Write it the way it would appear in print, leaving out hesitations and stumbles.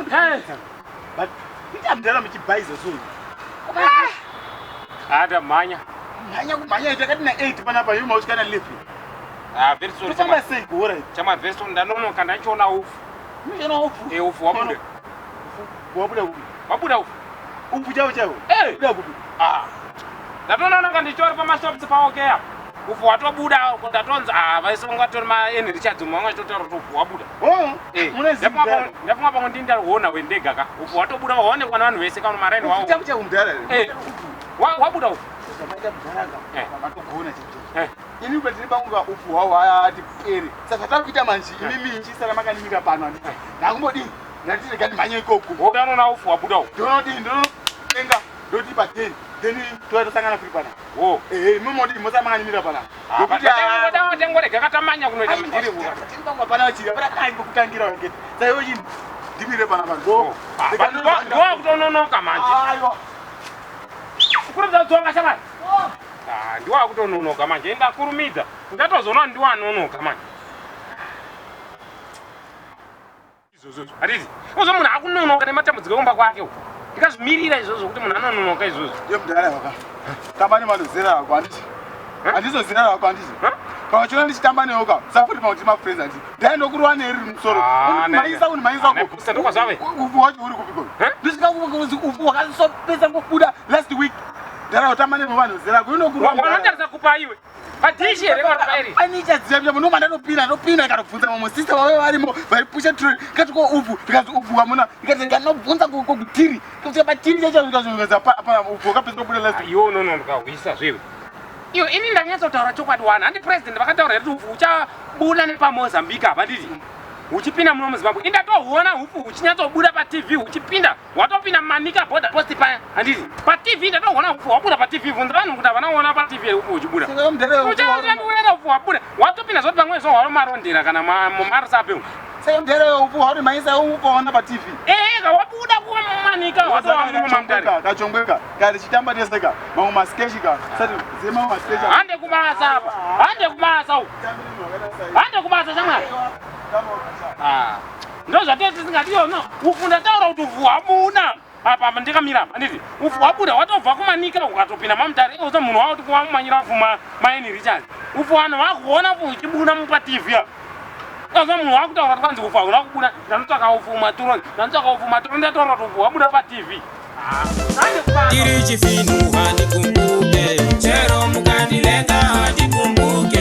But kuita mudhara muchibhaiza so. Ah, ndamhanya. Mhanya kumhanya takati na 8 panapa iwe mausvika na 11. Ah, very sorry. Tofamba sei kuhora iyi? Chama very sorry ndanonoka ndachiona ufu. Unochiona ufu? Eh, ufu wabuda. Wabuda kupi? Wabuda ufu. Ufu chaiwo chaiwo? Eh. Buda kupi? Ah. Ndatononoka ndichitori pamashops paOK apa. Ufu hwatobuda uko ndatonzi ah vaise vanga vatori ma N Richards umwe vanga vachitotaura kuti ufu hwabuda. Oh, Eh, mune ndafunga zimba. ndafunga pamwe ndini ndahuona wendega ka. Ufu hwatobuda hwaonekwa nevanhu vese kana maraini Ufu wawo. chaiwo chaiwo mudhara. Eh. Wabuda ufu. Zvamaita mudhara ka. Eh. Matogona chaiwo. Eh. Ini patiri pangu ka ufu hwawo hati pere. Saka takuita manje imi minji sara makanimira pano handiti. Ndakumbodini? Ndati rega ndimhanye ikoko. Wokanoona ufu hwabuda ufu. Ndonodini? Ndonotenga ndoti pa 10. Then toya tosangana free pana. Wo. Eh, imi modi mosara makanimira pana. Nokuti tangorega katamanya kunoita mudhiri uka. Tiri pangu hapana chiri. Hapana kai pekutangira wengete. Saka iwe chini ndimire pana pano. Ndo. Ndiwakutononoka manje. Aiwa. Kurumidza kudzoka shamwari. Ah, ndiwakutononoka manje. Ndakurumidza. Ndatozoona ndiwanonoka manje. Izvozvo hatiti. Uzo munhu akunonoka nematambudziko ekumba kwake uko. Ndikazvimirira izvozvo kuti munhu anononoka izvozvo. Ye mudhara waka. Tamba nevanhu zera rako handiti. Handizo zera rako handiti. Kana uchiona ndichitamba newe ka, usafuri pakuti mafriends handiti. Ndai ndokurova neri musoro. Ah, Unimhanyisa unimhanyisa ne- ne- ndokwa zvave. Ufu wacho uri kupiko? Ndisvika kuzi ufu wakasopesa kubuda last week. Ndara utamba nevanhu zera rako inokurova. Wanotarisa kupa iwe. Padhishi here kana pairi? Fanicha dziya mjambo noma ndatopinda ndopinda ndikatobvunza mamwe sister vave varimo vaipusha trolley ndikati ko ufu ndikati ufu hamuna ndikati ndanobvunza kutiri kusvika patiri chacho ndikazvonza pa ufu wakapedza kubuda last Iwe unononoka kuisa zvewe. Iyo ini ndanyatsotaura chokwadi wani. Handi president vakataura here kuti upfu uchabuda nepaMozambique apa nditi. Uchipinda muno muZimbabwe. Ini ndatohuona upfu huchinyatsobuda paTV huchipinda. Watopinda muManica border post paya. Handiti. PaTV ndatohuona upfu hwabuda paTV. Bvunza vanhu kuti havana kuona paTV here upfu huchibuda. Saka mudhara ufu Uchabuda upfu hwabuda. Watopinda zvoti pamwe zvo hwamarondera kana marusape umu. Saka mudhara ufu hwauri ukaona paTV. Eh, wabuda kumanika watova mumamutare. Kachongweka kari chitamba tese ka mamwe maskechi ka sati ziye mamwe maskechi. Hande kubasa apa. Hande kubasa uku. Hande kubasa shamwari. Ah. Ndo zvatee tisingadiyo no. Ufu ndataura kuti ufu hamuna. Apa apa ndikamira apa handiti. Ufu wabuda watobva kumanika ukatopinda mamutare. Iwe uzo munhu wakuti kuwamumanyira ufu ma maeni Richard. Ufu vanhu vakuona ufu uchibuda mupa TV apa. Uzo munhu wakutaura kuti kwanzi ufu hauna kubuda. Ndanotsvaka ufu maturo. Ndanotsvaka ufu maturo ndataura kuti ufu wabuda pa TV. Ah. Hande kubasa. Tiri chifinu handikumbuke, chero mukandivenga handikumbuke.